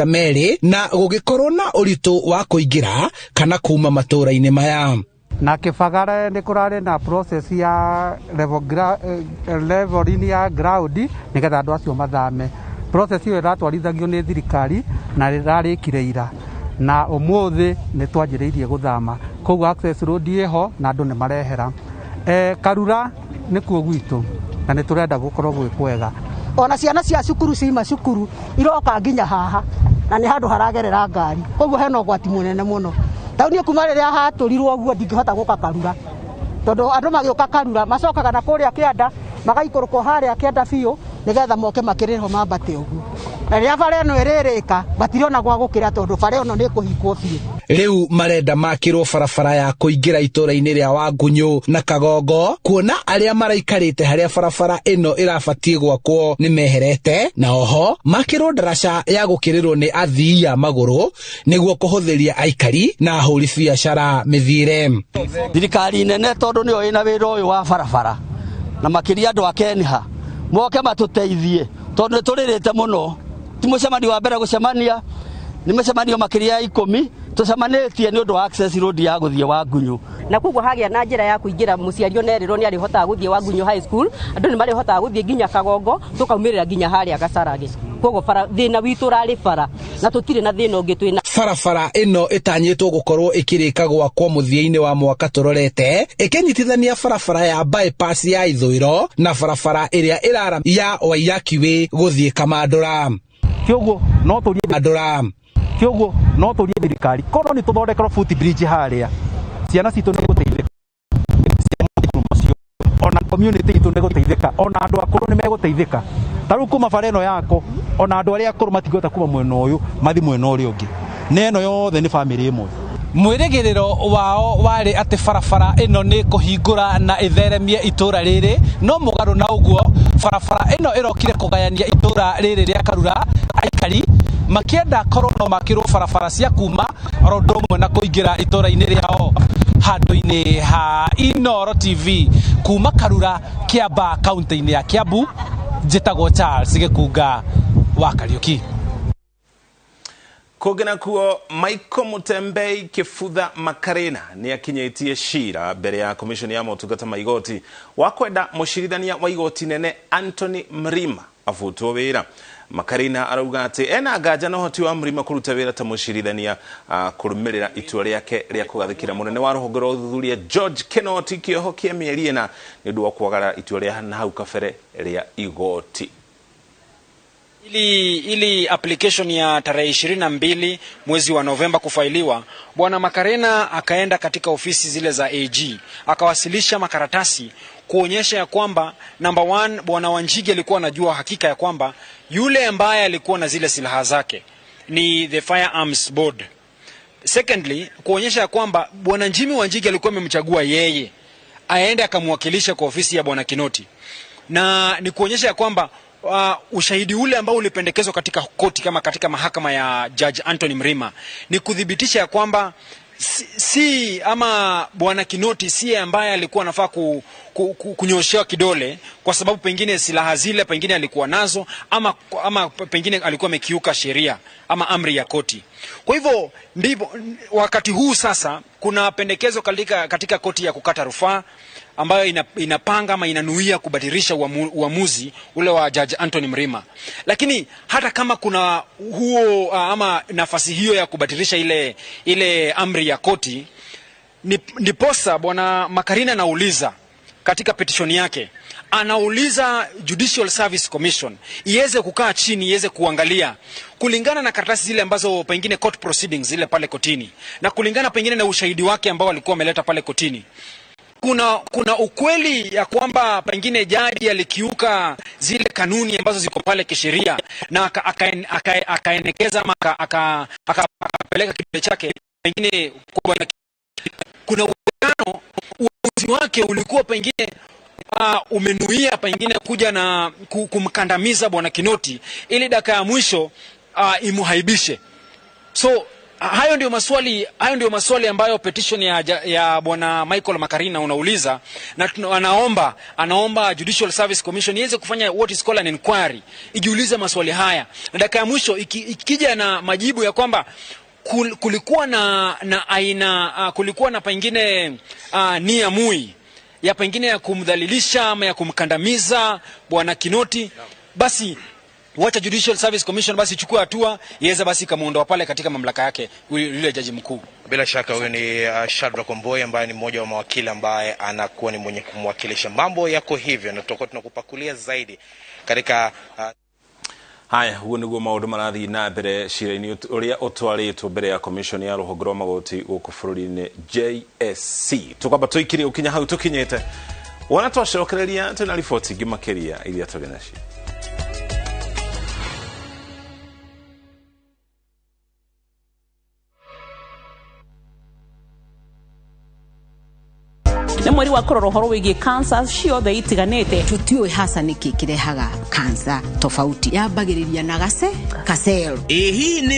Maita merĩ na gũgĩkorwo na ũritũ wa kũingĩra kana kuma matũũra-inĩ maya. Na Kĩbagare nĩ kũrarĩ na process ya leveling ya ground nĩgetha andũ acio mathame. Process ĩyo ĩratwarithagio nĩ thirikari na ĩrarĩkire ira, na ũmũthĩ nĩ twanjĩrĩirie gũthama, koguo access road ĩho na andũ nĩ marehera. Karura nĩkuo gwitũ na nĩ tũrenda gũkorwo gwĩ kwega. Ona ciana cia cukuru cima cukuru iroka nginya haha, na nĩ handũ haragerera ngari, koguo hena ũgwati mũnene mũno. Rĩu niĩ kuma rĩrĩa hatũrirwo ũguo ndingĩhota gũka Karura, tondũ andũ magĩũka Karura macokaga na kũrĩa kĩanda, magaikũrũka harĩa kĩanda biũ nĩgetha moke makĩrĩrwo mambate ũguo. Na rĩrĩa bara ĩno ĩrĩrĩka matirona gwa gũkĩra, tondũ bara ĩno nĩ ĩkũhingwo biũ. Rĩu marenda makĩrwo barabara ya kũingĩra itũũra-inĩ rĩa Wangunyũ na Kagongo, kuona arĩa maraikarĩte harĩa barabara ĩno ĩrabatiĩ gwakwo nĩ meherete, na oho makĩrwo ndaraca ya gũkĩrĩrwo nĩ athii a magũrũ nĩguo kũhũthĩria aikari na ahũri biacara mĩthiĩre. Thirikari nene tondũ nĩyo ĩna wĩra ũyũ wa barabara, na makĩria andũ a Kenha moke matũteithie, tondũ nĩ tũrĩrĩte mũno. Ti mũcemanio wa mbere gũcemania, nĩ mĩcemanio makĩria ya 10 tũcemanĩtie nĩ ũndũ wa access road ya gũthiĩ Wangunyũ. Na koguo hagĩa na njĩra ya kũingĩra, mũciari ona erĩrwo nĩ arĩhotaga gũthiĩ Wangunyũ High School, andũ nĩ marĩhotaga gũthiĩ nginya Kagongo, tũkaumĩrĩra nginya harĩa Gacarage. Koguo bara thĩna witũ ũrarĩ bara, na tũtirĩ na thĩna ũngĩ twĩna. Barabara ĩno ĩtanyĩtwo gũkorwo ĩkĩrĩka gwakwo mũthia-inĩ wa mwaka tũrorete, ĩkĩnyitithania barabara ya bypass ya ithũĩro na barabara ĩrĩa ĩrara ya Waiyaki Way gũthiĩ Kamandũra. Kĩoguo no tũrie Mandũra. Kĩoguo no tũrie thirikari korwo nĩ tũthondekerwo foot bridge harĩa, ciana citũ nĩ gũteithĩka, ona community itũ nĩ gũteithĩka, ona andũ akũrũ nĩ megũteithĩka. Ta rĩu kuma bara ĩno yako, ona andũ arĩa akũrũ matingĩhota kuma mwena ũyũ mathi mwena ũrĩa ũngĩ, na ĩno yothe nĩ bamĩrĩ ĩmwe. Mwĩrĩgĩrĩro wao warĩ atĩ barabara ĩno nĩ kũhingũra na ĩtheremie itũũra rĩrĩ, no mũgarũ na ũguo barabara ĩno ĩrokire kũgayania itũũra rĩrĩ rĩa Karura, aikari makĩenda korwo no makĩrwo barabara cia kuma oro ũndũ ũmwe na kũingĩra itũũra-inĩ rĩao. Handũ-inĩ ha Inooro TV kuma Karura, Kiambaa, kaunti-inĩ ya Kiambu, njĩtagwo Charles Gĩkunga wa Kariũki. Kũngĩ nakuo, Michael Mutembei Kĩbutha Makarena nĩ akinyĩtie cira mbere ya komishoni ya motungata ma igoti wa kwenda mũcirithania wa igoti nene Anthony Mrima abutwo wĩra. Makarena arauga atĩ ena nganja na ũhoti wa Mrima kũruta wĩra ta mũcirithania, kũrũmĩrĩra itua rĩake rĩa kũgathĩkĩra mũnene wa rũhonge rwa ũthuthuria George Kinoti kĩoho kĩa mĩeri 4 nĩ ũndũ wa kwagara itua rĩa na hau kabere rĩa igoti. Ili application ya tarehe 22 mwezi wa Novemba kufailiwa, Bwana Makarena akaenda katika ofisi zile za AG akawasilisha makaratasi kuonyesha ya kwamba number 1, Bwana Wanjigi alikuwa anajua hakika ya kwamba yule ambaye alikuwa na zile silaha zake ni the Firearms Board. Secondly, kuonyesha ya kwamba Bwana Jimmy Wanjigi alikuwa amemchagua yeye aende akamwakilisha kwa ofisi ya Bwana Kinoti, na ni kuonyesha ya kwamba ushahidi ule ambao ulipendekezwa katika koti kama katika mahakama ya Judge Anthony Mrima ni kuthibitisha ya kwamba si ama Bwana Kinoti si ambaye alikuwa anafaa kunyoshewa kidole kwa sababu pengine silaha zile pengine alikuwa nazo ama pengine alikuwa amekiuka sheria ama amri ya koti. Kwa hivyo ndipo wakati huu sasa kuna pendekezo katika koti ya kukata rufaa ambayo inapanga ama inanuia kubadilisha uamuzi ule wa Judge Anthony Mrima. Lakini hata kama kuna huo ama nafasi hiyo ya kubadilisha ile amri ya koti, ndiposa Bwana Makarina anauliza katika petition yake, anauliza Judicial Service Commission iweze kukaa chini, iweze kuangalia kulingana na karatasi zile ambazo pengine court proceedings zile pale kotini, na kulingana pengine na ushahidi wake ambao alikuwa ameleta pale kotini. Kuna ukweli ya kwamba pengine jaji alikiuka zile kanuni ambazo ziko pale kisheria na akaenekeza ama akapeleka kidole chake pengine kwa bwana. Kuna uwezekano uamuzi wake ulikuwa pengine umenuia pengine kuja na kumkandamiza Bwana Kinoti ili dakika ya mwisho imuhaibishe. So Hayo ndio maswali ambayo petition ya bwana Michael Makarina unauliza, na anaomba Judicial Service Commission iweze kufanya what is called an inquiry, ijiulize maswali haya, na dakika ya mwisho ikija na majibu ya kwamba kulikuwa na aina kulikuwa na pengine nia mui ya pengine ya kumdhalilisha ama ya kumkandamiza bwana Kinoti, basi wacha Judicial Service Commission basi ichukue hatua iweze basi kumuondoa pale katika mamlaka yake yule jaji mkuu. Bila shaka huyu ni Shadrack Omboi ambaye ni mmoja wa mawakili ambaye anakuwa ni mwenye kumwakilisha. Mambo yako hivyo na tutakuwa tunakupakulia zaidi katika Haya, uguo niguo maundu marathii na mbere cira-inĩ ũrĩa ũtwarĩtwo mbere ya commission ya rũhonge rwa magoti gũkũ bũrũri-inĩ JSC. Tũkwamba tũikirie gũkinya hau tũkinyĩte, wona twacokereria twĩna riboti ingĩ makĩria iria tũrĩ nacio. Nĩ mweri wa kũrora ũhoro wĩgiĩ cancer ciothe itiganĩte. Tutiũĩ hasa nĩkĩ kĩrehaga cancer tofauti, yambagĩrĩria na gacell. Ĩ hihi nĩ